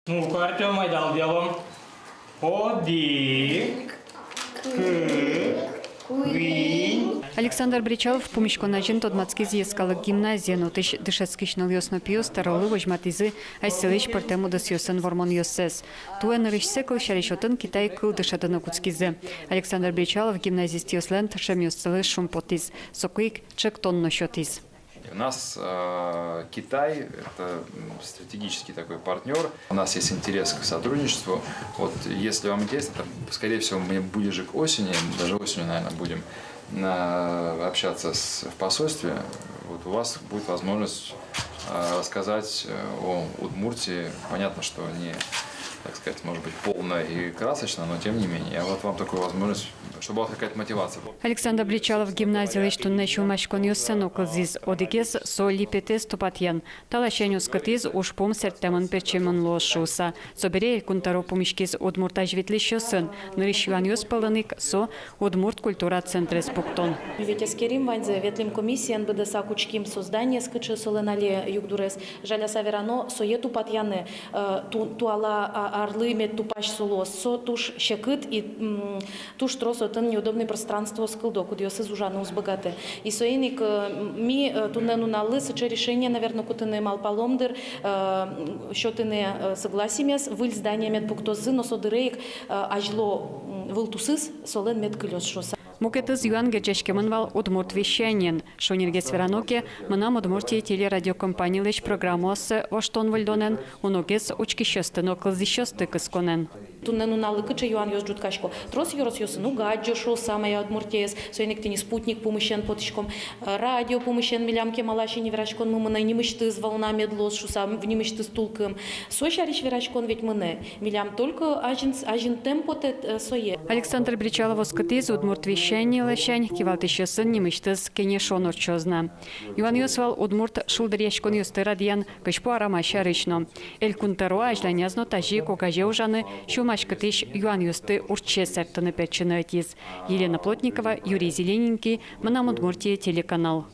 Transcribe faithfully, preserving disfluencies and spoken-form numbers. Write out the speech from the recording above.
Ну-ка, Артём, айда, алъялом. Одӥг, кык, куинь. Александр Бречалов пумиськон азьын тодматскиз йӧскалык гимназиын. Отысь дышетскись нылъёс но пиос тӧролы возьматӥзы асьсэлэсь пӧртэм удысъёсын вормонъёссэс. Туэ нырысьсэ, кылсярысь, отын китай кыл дышетыны кутскизы. Александр Бречалов гимназистъёслэн тыршемъёссылы шумпотӥз, соку ик ӵектон но сётӥз. У нас, э, Китай — это, м, стратегический такой партнёр. У нас есть интерес к сотрудничеству. Вот, если вам интересно, там, скорее всего, мы ближе к осени, даже осенью, наверное, будем, э, общаться с, в посольстве. Вот у вас будет возможность, э, рассказать, э, о Удмуртии. Понятно, что не, так сказать, может быть, полно и красочно, но тем не менее. Я вот вам такую возможность, чтобы у вас какая-то мотивация была. Александр Бречалов гимназилэсь туннэ сюлмаськонъёссэ но кылзӥз. Одӥгез — со липетэз тупатъян. Та ласянь оскытӥз, ужпум сэрттэмын-пертчемын луоз шуыса. Собере Элькун тӧро пумиськиз удмурт азьветлӥсьёсын. Нырысь юанъёс пӧлын ик со — удмурт культура центрез пуктон. Ведь эскерим ваньзэ, ветлӥм комиссиен, быдэсак учким со зданиез, кыӵе солэн али югдурез. Жаляса верано, сое тупатъяны, э, ту-, туала а-, арлы мед тупась со луоз. Со туж секыт и, м, туж трос отын неудобный пространствоос кылдо, кудъёсыз ужаны уз быгаты. И соин ик, э, ми, э, туннэ нуналлы сыӵе решение, наверно, кутыны малпалом, дыр, э, сётыны, э, согласимес, выль здание мед пуктозы, но со дыре ик, э, азьло, м, вылтусыз солэн мед кылёз шуыса. Мукетыз юан герӟаськемын вал удмурт вещаниен. Шонергес верано ке, «Мынам Удмуртие» телерадиокомпанилэсь программаоссэ воштон-выльдонэн, уногес учкисьёсты но кылзӥсьёсты кысконэн. Туннэ нуналлы кыӵе юанъёс ӝутскасько? Трос ёросъёсын уг адӟо шуыса «Моя Удмуртиез», соин ик тӥни спутник пумысен потӥськом, э, радио пумысен милям кемалась ини вераськонмы мынэ: нимысьтыз волна мед луоз шуыса, нимысьтыз тулкым. Со сярысь вераськон ведь мынэ. Милям только азьын-, азьынтэм потэ, э, сое. Александр Бречалов оскытӥз, удмурт вещание ласянь кивалтӥсьёсын нимысьтыз кенешон ортчоз на. Юанъёс вал удмурт шулдыръяськонъёсты радъян, кызьпу арама сярысь но. Элькун тӧро азьланяз но тазьы ик огазе ужаны, сюлмаськытӥсь юанъёсты уртче сэрттыны-пертчыны ӧтиз. Елена Плотникова, Юрий Зелененький, «Мынам Удмуртие» телеканал.